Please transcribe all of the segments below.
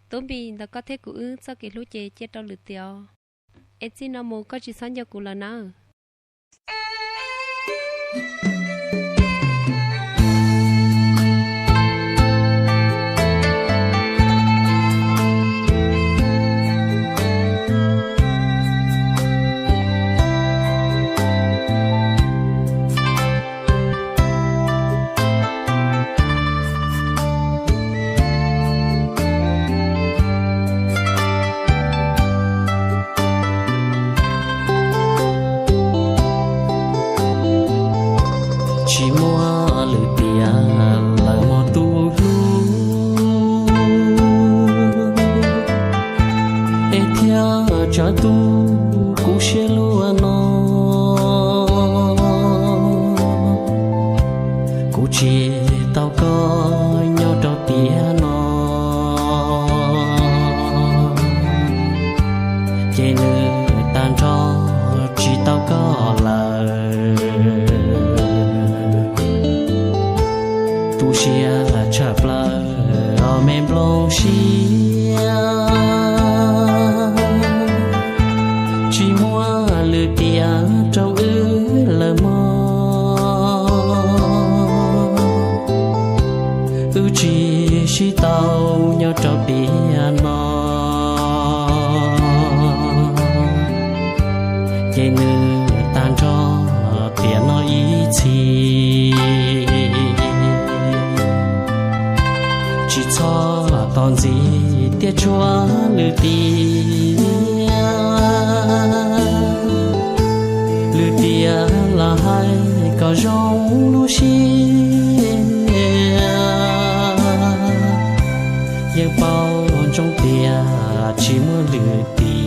Tub Npis, ntawm koj thiab kuv wb txoj kev hlub ces cia rau lwm tiam os. Es txij no mus koj tsis txhob nco kuv lawm nawb. Tsis muaj lwm tiam lawm mog tus hlub, es thiaj tsav tub kuv siab luaj no. Kuv tsis tau koj nyob rau tiam no, ces nws tag nrho tsis tau koj lawm. Tu siab tshaj plaws os me nplooj siab, tsis muaj lwm tiam rau wb lawm mog. Wb tsis sib tau nyob rau tiam no, ces nws tag nrho tiam no ib txhis. Tsis txhob tos ntxiv tiaj tshuaj lwm tiam, lwm tiam los hais kom zoo lub siab. Yeej paub ntsoov tias tsis muaj lwm tiam,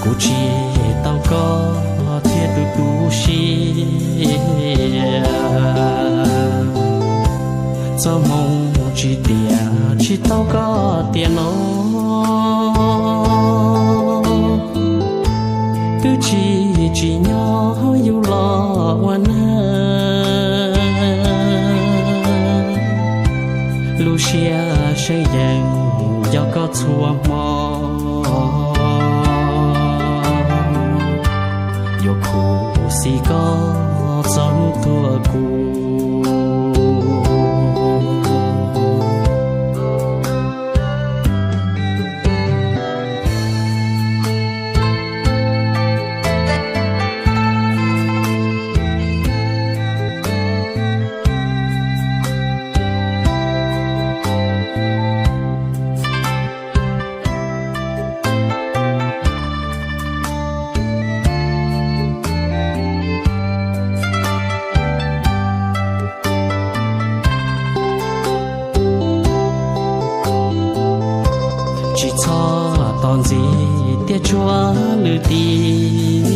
kuv tsis tau koj thiab tus tu siab. Txoj hmoo tsis tiam tsis tau koj tiam no, twb tsis tsim nyog yus los ua neeg. Lub siab seeb yees nco koj txhua hmo, yuav khuv xim koj txog hnub tuag kuv. Tsis txhob tos ntxiv tiaj tshuaj lwm tiam,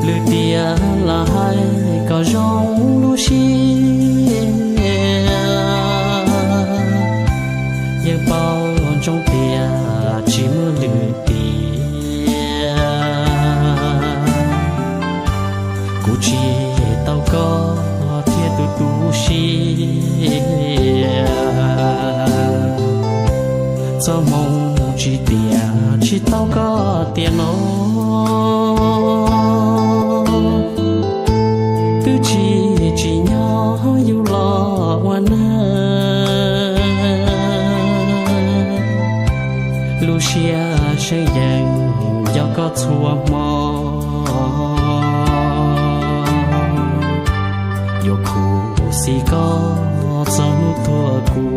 lwm tiam los hais kom zoo lub siab. Yeej paub ntsoov tias tsis muaj lwm tiam, kuv tsis tau koj thiab tus tu siab. Txoj hmoo tsis tiam tsis tau koj tiam no, twb tsis tsim nyog yus los ua neeg. Lub siab seeb yees nco koj txhua hmo, yuav khuv xim koj txog hnub tuag kuv.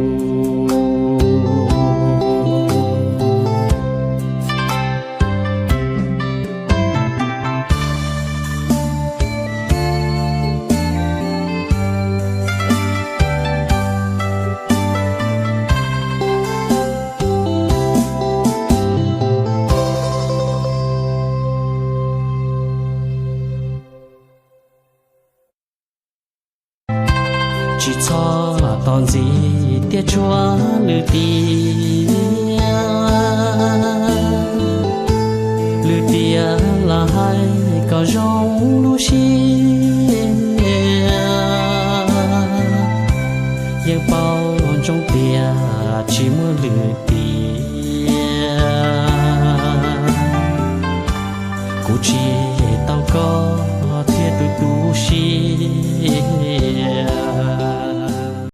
Tsis txhob tos ntxiv tiaj tshuaj lwm tiam, lwm tiam los hais kom zoo lub siab. Ntsoov tias tsis muaj lwm tiam, kuv tseg tau koj thiab tus tu siab.